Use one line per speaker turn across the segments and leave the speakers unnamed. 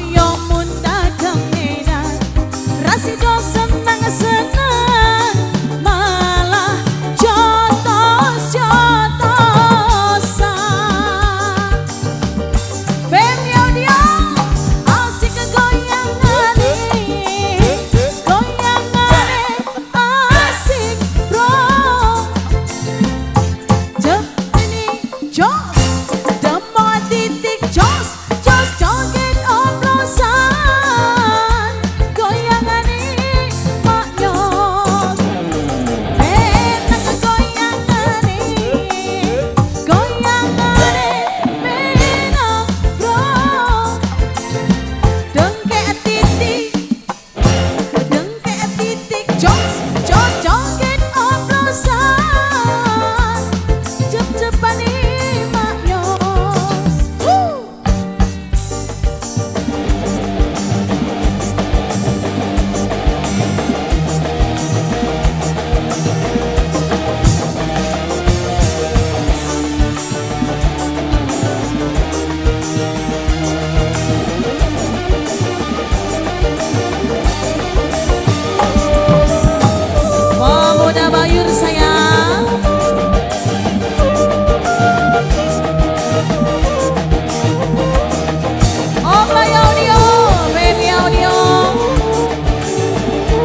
Saya mundhak kemenan rasido seneng-seneng malah jotos-jotosan. Femi Audio asik goyangane, goyangane asik bro. Jep ini jos, demo titik jos, jos joget oplosan, goyangane maknyos. Enak goyangane, goyangane penak bro. Dengkek titik, dengkek titik jos, jos joget oplosan, cep-cepane maknyos. Woo! Pemuda Bayur sayang. Om Bayu Audio, Femi Audio.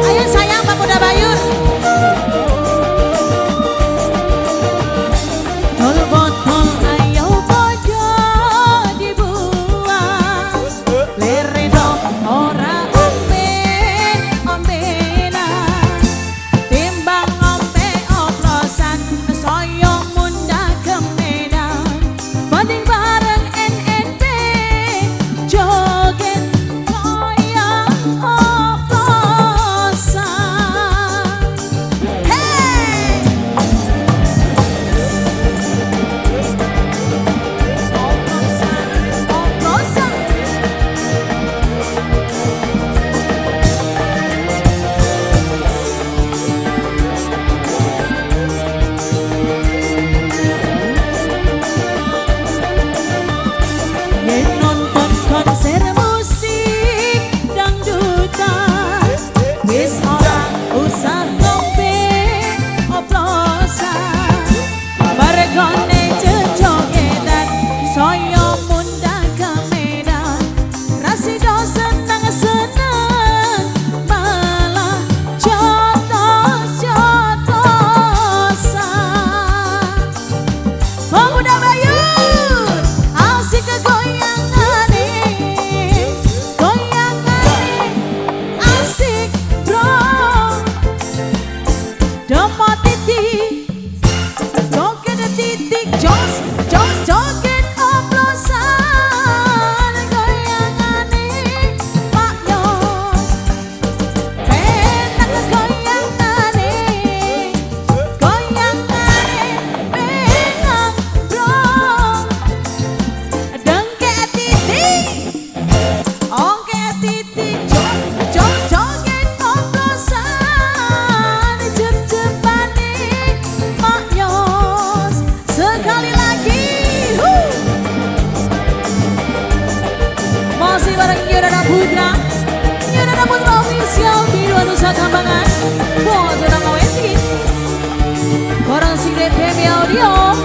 Ayo sayang Pemuda Bayur. Tol botol ayo bojo dibuang. Leredo ora ombe ombenan. Timbang ngombe oplosan saya mundhak kemenan. Banding bareng NNP joget goyang oplosan. Hey! Oplosan, oplosan. Yen nonton konser musik dangdutan wis ora usah ngombe oplosan. Mergone jejogetan saya mundhak kemedan rasido seneng-seneng malah jotos-jotosan. Pemuda Bayur asik goyangane, goyangane asik bro. Demo titik, joget titik jos, jos joget oplosan, goyangane maknyos. Penak goyangane, goyangane penak bro. Dengkek titik, ongke titik jos, jos joget oplosan, cep-cepane maknyos. Sekali lagi, hu. Masih bareng Yodana Putra, Yodana Putra Official Biru Nusa Kambangan. Buat Yodana Wenti, bareng sing Femi Audio.